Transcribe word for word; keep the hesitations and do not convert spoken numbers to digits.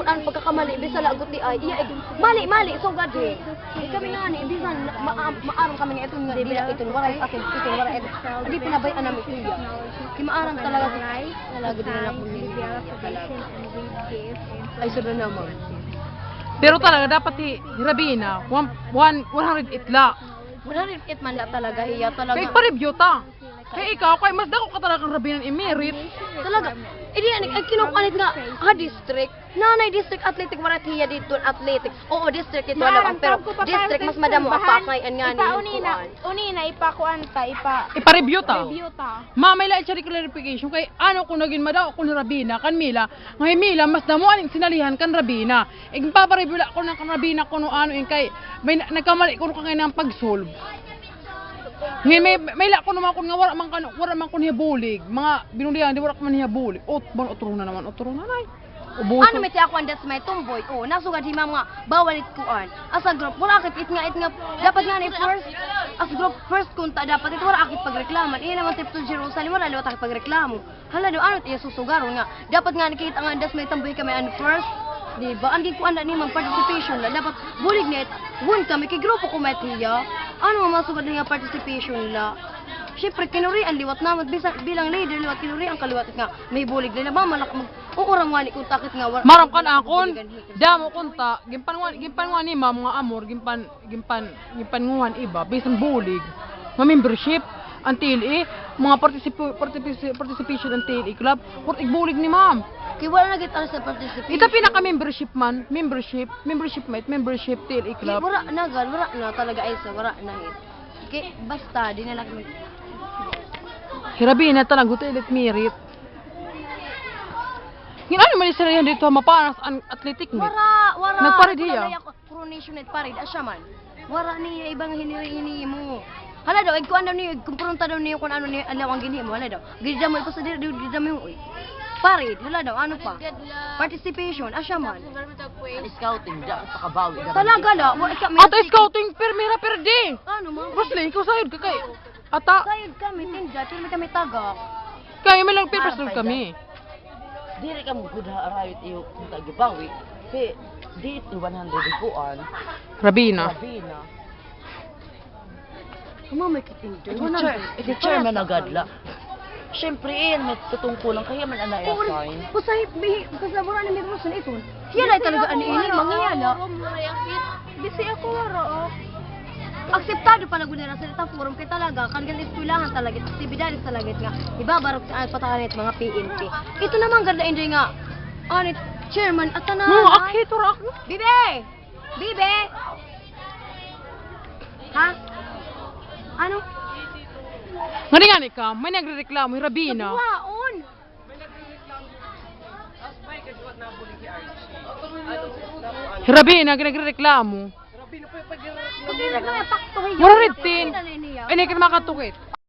An pagkakamali, bisan la gutiay, iya, eh, mali, mali, sugad, eh. Di kami ngani, bisan, ma-, maaram kami nga iton nga, diri iton, waray akin, iton, waray akin. Di pinabay-an namin, iya. Di maaram talaga, talaga, di na ako. Ay, sobra naman. Pero talaga, dapat hi, hi Rabina, one, one, one hundred eight la. One hundred eight man la talaga, hiya, talaga. Kay pa-review ta. Kay ikaw, kay mas dako ka talaga kan Rabina nga i-merit. Talaga. Eh, di, an, an kinukuan it nga, ha district. Nanay district athletic, waray hiya didto athletic. Oo, district ito, ano, pero district, mas madamo an pakay-an ngani. Ipa-unina, unina, ipakuan ta, ipa-review ta. Review ta. Ma, may lain siya clarification kay ano kon nagin madako kon hi Rabina, kan Mila, nga hi Mila, mas damo an sinalihan kan Rabina. Igpapa-review la kuno kan Rabina kuno ano, in kay, may na-, nagkamali kuno ka ngayon ang pag-solve. Ngay-an may, may la kuno mga kun nga wara man kan, wara man kun hiya bulig. Mga binuligan, di wara man hiya bulig. Ot, ban, otro na naman, otro na, nay. Ubuson. Ano, may tiya kuan, that's my tomboy. Oh, nasugad hi ma'am nga, bawal it kuan. As a group, wara akit it nga, it nga, dapat nga ni first, as group, first kunta dapat it, wara akit pagreklaman. Iya naman trip to Jerusalem, wara liwat akit pagreklamo. Hala daw, ano it iya susugaron nga? Dapat nga nakita nga, das may tamboy kami an first. Di ba? An ginkuan na ni ma'am participation na. Dapat bulig na it. Won kami, kay grupo ko met hiya. Ano nga masugad na nga participation la? Siyempre, kinurian liwat naman. Bisan, bilang leader liwat, kinurian ka liwat nga may bulig na. Mamalak mag-, uurang wani kung takit nga wala. Maram kan akon, damo kunta, gimpanwan, gimpanwan ni ma'am nga amor, gimpan, Ginpan-, ginpanguhan iba, bisan bulig. Nga membership, an T L E, mga participa-, participa-, participation an T L E club. Kurtig bulig ni ma'am. Kay wala na gid sa participation. Ita pinaka-membership man, membership, membership mate, membership T L E club. Kay wala na gad, wala na talaga ay sa, wala na hit. Kay basta, di na lang mag- Hi Rabina talaga, hotel at merit. Ngin ano man istoryahan didto, mapanas an athletic meet. Wara, wara. Nagparid hiya. Coronation night parade, asya man. Wara niya ibang hini-, hinihimo. Hala daw, igkuan daw niyo, igkumpronta daw niyo kun ano niyo, alaw an ginhimo, hala daw. Gidamo, ipasadir, gidamo, uy. Parade, hala daw, ano pa? Participation, asya man. Scouting, da, pakabawi, da. Talaga la, wa, ika, ato scouting, pirmira, pirdi. Ano, ma'am? Rosling, ikaw sayod ka kay, ata. Sayod kami, tinda, pirmi kami taga. Kay, may lang, pirmi kami. Diri ka mo gud ha arayot iyo kung tagibawi. Kay, di ito one hundred kuan. Rabina. Rabina. Mama, may kitindi. Ito chair-, ito chairman agad la. Siyempre, iyan may katungkulan, kaya man ana i-assign. Usahay, bihi, basta mura na may gusto na ito. Hiya la talaga, ano, ini, mangiya la. Busy ako, wara, oh. Akseptado pa na gud nira sa ita forum kay talaga, kan gali eskwelahan talaga, aktibidades talaga nga ibabarog sa, ah, patakan it mga P N P. Ito naman ganda, hindi nga, ano, chairman, at tanay. Mga akito ra. Bibi! Bibi! Ha? Ano? Ngani, ngani ka, may nagrereklamo, hi Rabina. Waon. Hi Rabina, nagrereklamo. Wara ritin. Ay, hindi ka makatukit.